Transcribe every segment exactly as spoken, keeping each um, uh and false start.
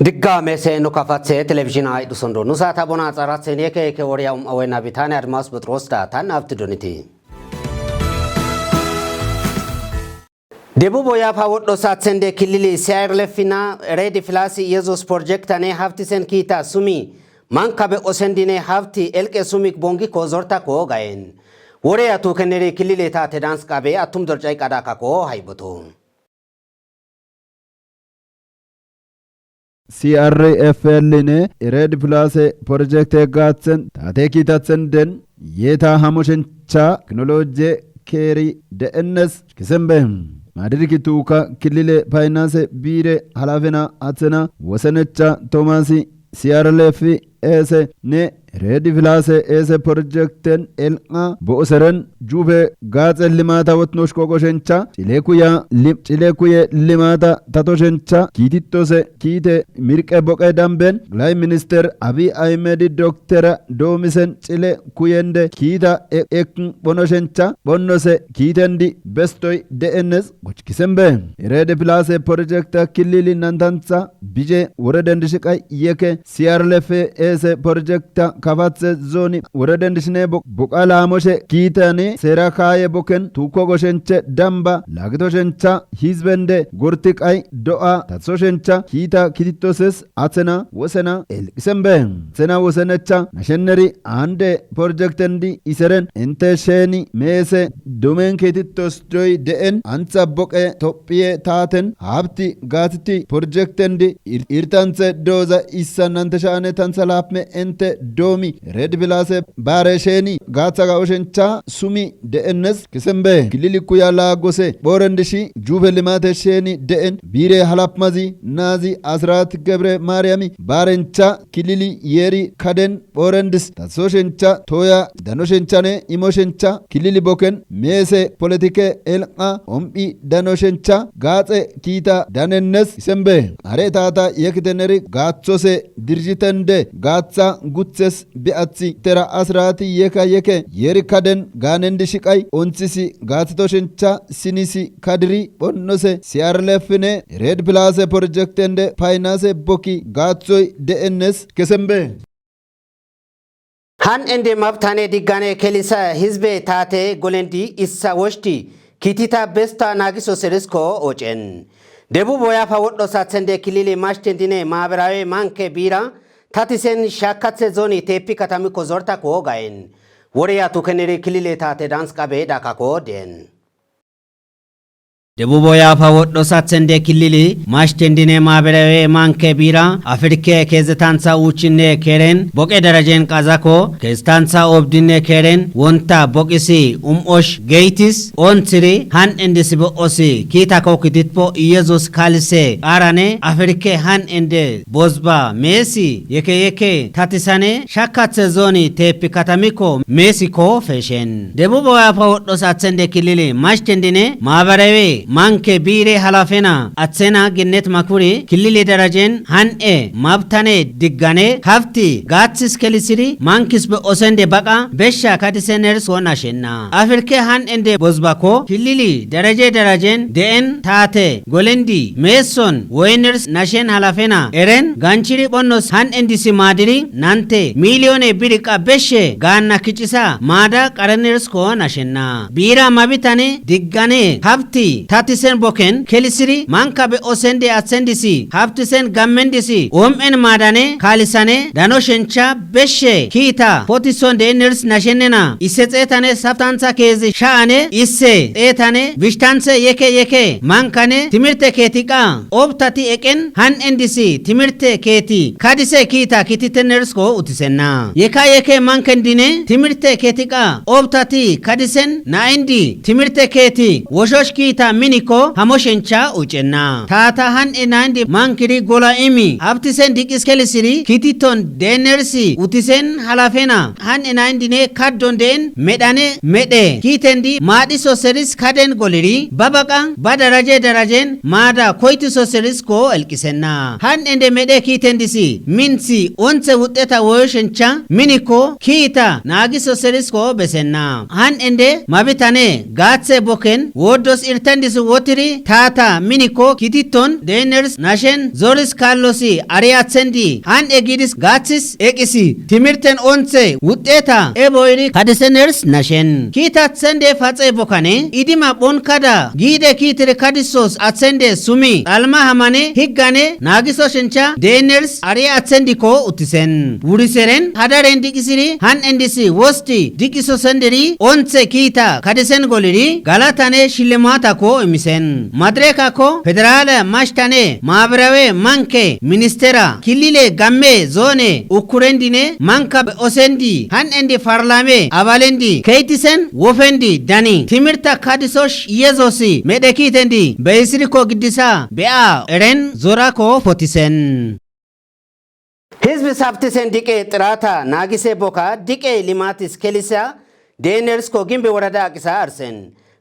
Digga mese nu kafatse televizhina idhu sondo. Nu saata bona xaratse ne ke ke wariya um awena bitane Admas Petros da tan afti doniti. Debubo ya fa woddo satsende kilili C R L F na Red Plus Yesus Project ne hafti sen kita sumi. Man kabe osendine hafti elke sumik bongi ko zorta ko gayen. Wore ya tu keneri kilili ta te dans kabe atum dorjai kada ka ko haiboto. C R F L ne Red Plus Project gaatsen tate kitatzen den yeta hamoshencha teknoloji keri D N S kisembe. Madrid kituka kilile finance bire halafena atsena wosenecha Thomas C R L F S ne Red Plus S Projecten el'a bo oseren jube gaatse limata wotnosh kogoshencha cile kuya lim cile kuye limata tatoshencha kititose kite mirqe boqe damben Glay Minister Abiy Ahmed Doktora doomisen cile kuyende kiita e- ek bonoshencha bonnose kiitendi bestoy D N S gochkisembe. Red Plus Project kilili nantantsa bije woredendishiqay yeke C R L F S Project kafatse zoni woredendishine bo- boqala moshe kiitani sera kaye boken tuko goshenche damba lagitoshencha hizbende gortiqay do'a tatsoshencha kiita kititoses atsena wosena elqisembe. Tsena wosenecha nasheneri ande Projectendi iseren ente sheni mese dumen kitittos doy de'en antsa boqe Tophiye taaten habti gaatiti Projectendi ir- irtantse dooza issa nante sha'ane tantsa lapme ente doomi Red Plus bare sheni gaatsa ga oshencha sumi D N S kisembe. Kilili kuya la gose borendishi jube limate sheni de'en bire halapmazi nazi Asrat Gebre Maryami barencha kilili yeri kaden borendis tatsoshencha toya danoshenchane imoshencha kilili boken mese politike el'a ombi danoshencha gaatse kiita danennes isembe. Are tata yekiteneri gaatsose dirjitende gaatsa gutses bi'athi tera asrati yeka yeke yeri kaden gaanendi shiqay ontsisi gaatsitoshencha sinisi kadiri bonnose C R L F ne Red Plus Projectende finance boki gaatsoy D N S kesembe. Han ende mabtane diggane kelisa hizbe tate golendi issa woshti kitita besta nagiso serisko ocen. Debubo ya fa woddo satsende kilili mashtendine mahaberawe manke bira tatisen shakatse zoni tepi katami ko zorta ko gayen. Wore ya tu keneri kilile tate dans kabe daka ko den. Debubo ya fa woddo satsende kilili mashtendine mahaberawe manke bira Afrike kezetansa uchinne keren boqe darajen qazako kezetansa obdinne keren wonta boqisi um osh geitis ontsiri han endisi bo osi kita ko kititpo Yesus kalise arane Afrike han ende bozba mesi yeke yeke tatisane shakatse zoni tepi katamiko mesi ko feshen. Debubo ya fa woddo satsende kilili mashtendine mahaberawe manke bire halafena atsena ginnet makuri kilili darajen han e mabtane diggane hafti gatsis kelisiri mankis be osende baqa besha kadiseners wona shenna. Afrike han ende bozbako kilili daraje darajen de'en tate golendi meson woyners nashen halafena eren ganchiri bonnos han endisi madiri nante miliyone biriqa beshe gaanna kicisa maada qareners ko nashenna. Bira mabitane diggane hafti tatisen boken kelisiri manka be osende atsendisi haftisen gammendisi om'en maadane kalisane dano shencha beshe kiita potison de'eners nashennena isse xeetane saftantsa keezi sha'ane isse xeetane bishtantse yeke yeke mankane timirte keetiqa obtati eqen han endisi timirte keeti kadise kiita kititenersko utisenna. Yeka yeke mankendine timirte keetiqa obtati kadisen na indi timirte keeti woshosh kiita miniko hamoshencha ucenna. Tata han e na indi mankiri gola imi haftisen diqis kelisiri kititon denersi utisen halafena han e na indine kaddon den medhane medhe kiitendi maadhiso seris kaden goliri babaqa ba daraje darajen maada koytiso seris ko elqisenna. Han ende medhe kiitendisi minsi onse wuxxeta woyoshencha miniko kiita naagiso seris ko besenna. Han ende mabitane gaatse boken woddos irtendis wotiri taata miniko kititton deeners nashen zoris kallosi ari atsendi han egidis gathis eqisi timirten onthe wuddeta eboyri kadiseners nashen kiitathende faxe bokkane idima phonkada giide kiitiri kadisos athende sumi xalma hamane higgane naagiso shencha deeners ari athendikko uttisen. Wuriseren hadaren diqisiri han endisi wosti diqiso sendiri onthe kiita kadisen goliri galatane shillimatakko imisen. Madirekakko federale mashtane maabirawe manke ministera kilile gamme zoone ukkurendine manka osendi han endi parlame abalendi keytisen wofendi dani timirta kadisosh Yesusi medhe kiitendi beyisirikko giddisa be'a eren zorako potisen. Hizbi saftisen diqe xirata naagise bokka diqe limatis kelisa deenersko gimbe worada aqisa arsen.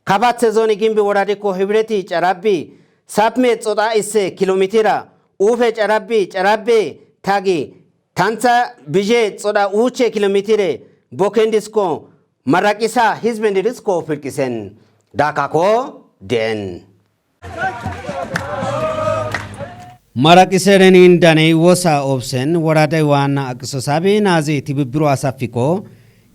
Kafathe zooni gimbe woradikko hibireti carabi sapme xoda isse kilomitira uufe carabi carabe tagi tantha bizhe xoda uuche kilomitire bokkendisko maraqisa hizbendirisko firqisen. Dakako deen. Maraqiseren indane wosa obsen woraday waanna aqiso sabi naazi tibibiru asafikko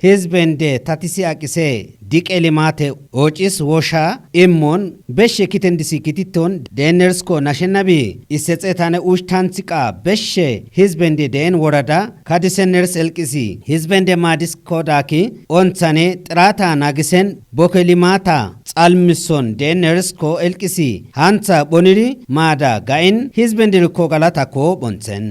hizbende tatisi aqise diqe limate ocis wosha immon beshshe kitendisi kititton deenersko nashenabi isse xeetane ush tanthiqa beshshe hizbende deen worada kadiseners elqisi hizbende maadisko daaki onthane xirata naagisen bokke limata xalmison deenersko elqisi hantha phoniri maada ga'in hizbendirikko galatakko phonthen.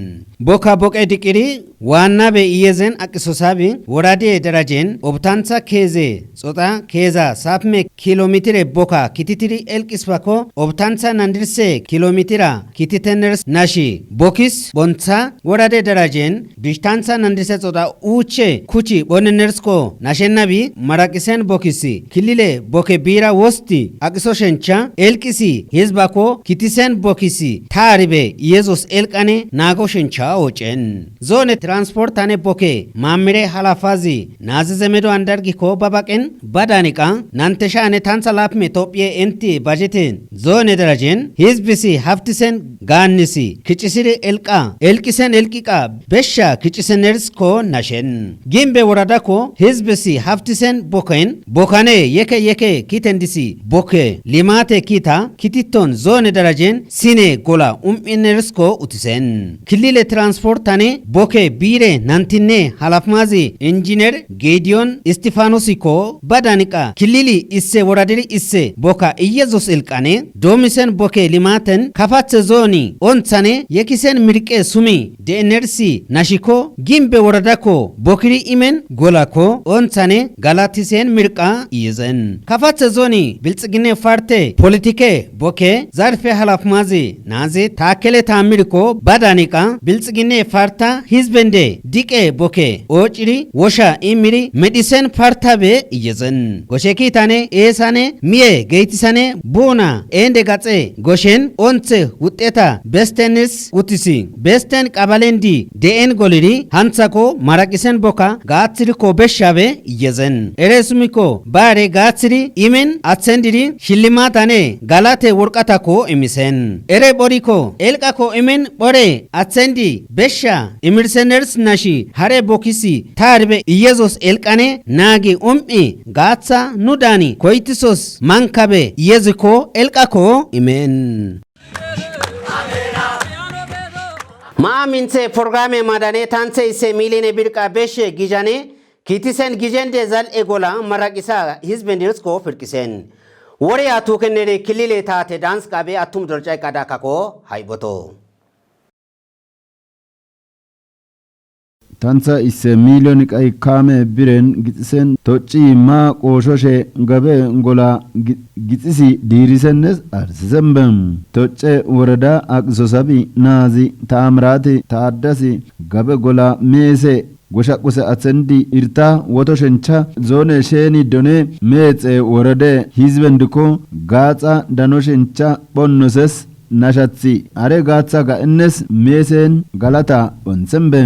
Bokka boqe diqiri waannabe iyezen aqiso sabi worade darajen obtantha keeze xoda keeza sapme kilomitire bokka kititiri elqispakko obtantha nandirse kilomitira kititeners nashi bokkis phontha worade darajen dushtantha nandirse xoda uuche kuchi phonenersko nashenabi maraqisen bokkisi kilile bokke biira wosti aqiso shencha elqisi hizbakko kitisen bokkisi taaribe Yesus elqane naago shencha oocen. Zoone transportane bokke maamire halafazi naazi zemedo andargikko babaqen badaniqa nanteshaane tantha lapme tophiye enti bajeten zoone darajen hizbisi haftisen gaannisi kicisiri elqa elqisen elqiqa beshsha kicisenersko nashen. Gimbe woradakko hizbisi haftisen bokken bokkane yeke yeke kitendisi bokke limate kiita kititton zoone darajen sine gola um'inersko uttisen. Kilile transportane bokke biire nantinne halafmazi injiner Geediyoon Istifanosikko badaniqa kilili isse woradiri isse bokka Yesus elqane doomisen bokke limaten kafathe zooni onthane yekisen mirqe sumi deenersi nashikko gimbe woradakko bokkiri imen golakko onthane galatisen mirqa iyezen. Kafathe zooni bilxigine parte politike bokke zarfe halafmazi naazi taakkele taamirikko badaniqa bilxigine parta hizbende diqe bokke oociri wosha immiri medhisen partabe iyezen. Goshe kiitane eesane miye geytisane buuna eende gaxe goshen onthe wuxxeta bestenis uttisi besten qabalendi de'en goliri hanthako maraqisen bokka gaaththirikko beshshabe iyezen. Ere sumikko baare gaaththiri imen athendiri shillimatane galate worqatakko imisen. Ere phorikko elqakko imen phore athendi beshsha imirseners nashi hare bokkisi taaribe Yesus elqane naagi um'i gaaththa nu daani koytisos mankabe yezikko elqakko imen. Ma'a minthe programe madane tanthe isse miline birqa beshshe gijane kitisen gijende zal'e gola maraqisa hizbendirsko firqisen. Wore atukennere kilile taate dansqabe attum dorcay qadakako hayboto. Tantha isse milyon qay kaame biren gixisen tocci ma qooshoshe gabe gola gi-, gixisi diirisennes arsisemben. Tocce worada aqisosabi naazi Taamirati Taaddasi gabe gola meese goshaquse athendi irta woto shencha zoone sheeni done meexe worade hizbendikko gaaxa dano shencha phonnoses nashathi are gaaththa ga'ennes meesen galata onthembe.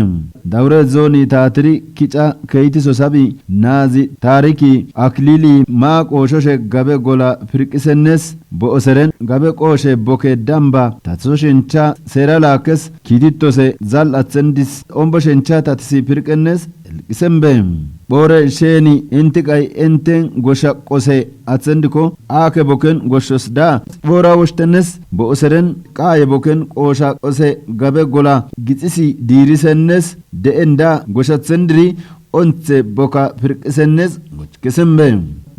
Dawure zooni taatiri kica keytiso sabi naazi taariki akilili maa qooshoshe gabe gola pirqisennes bo'oseren gabe qooshe bokke damba tatso shencha seera laakkes kiititose zal athendis ombo shencha tatisi pirqennes elqisembe. Boore sheeni inti qay enten gosha qose athendiko aake bokken goshshos daa boora woshtennes bo'oseren qaaye bokken qoosha qose gabe gola gixisi diirisennes de'en daa goshathendiri onthe bokka pirqisennes gochkesembe.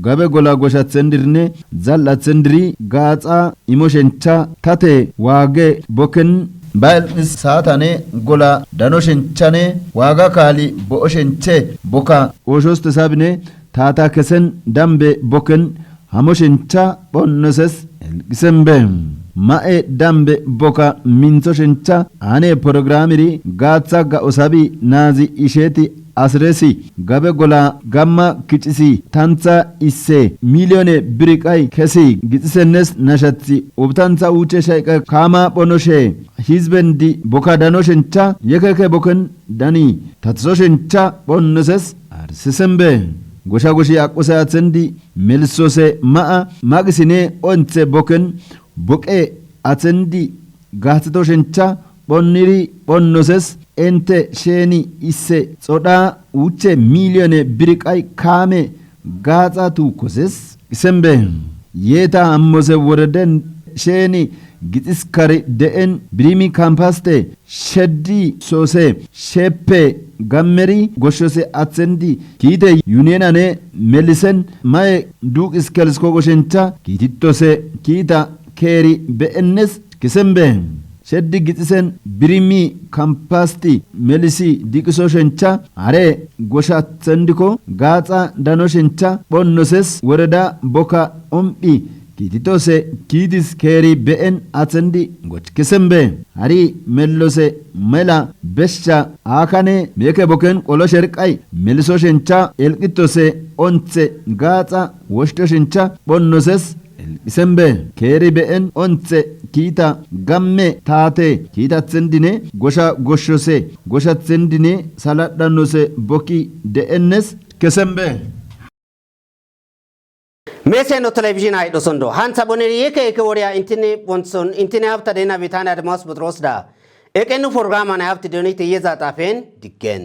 Gabe gola goshathendirne zal'athendiri gaaxa imo shencha tate waage bokken ba elqis saatane gola dano shenchane waaga kaali bo'o shenche bokka ooshoste sabine taata kesen dambe bokken hamo shencha phonnoses elqisembe. Ma'e dambe bokka mintho shencha ane programiri gaaththa ga'o sabi naazi isheti asiresi gabe gola gamma kicisi tantha isse miliyone biriqay kesi gixisennes nashathi ubtantha uuche shayqa kaama phonoshe hizbendi bokka dano shencha yekeke bokken dani tatso shencha phonnoses arsisembe. Gosha goshi aqose athendi melisose ma'a maqisine onthe bokken boqe athendi gaththito shencha phonniri phonnoses ente sheeni isse xodha uuche miliyone biriqay kaame gaaxa tuukkoses isembe. Yeeta ammose woreden sheeni gixiskari de'en birimi kampaste sheddi soose sheppe gammeri goshshose athendi kiite yunenane melisen ma'e duuqis kelisko goshencha kiititose kiita keeri be'ennes kisembe. Sheddi gixisen birimi kampasti melisi diqiso shencha are goshathendiko gaaxa dano shencha phonnoses woreda bokka omphi kiititose kiitis keeri be'en athendi gochkesembe. Hari mellose mela beshsha aakane meeke bokken qolo sherqay meliso shencha elqitose onthe gaaxa woshto shencha phonnoses elqisembe. Keeri be'en onthe kiita gamme taate kiitathendine gosha goshshose goshathendine saladhanose bokki de'ennes kesembe. Meeseno telebizhin haydhosondo hantha boneri yeke yeke woriya intini bonson intini hafta dena bitani admas butrosda eqenu programane hafti donite yeza xafen diggen.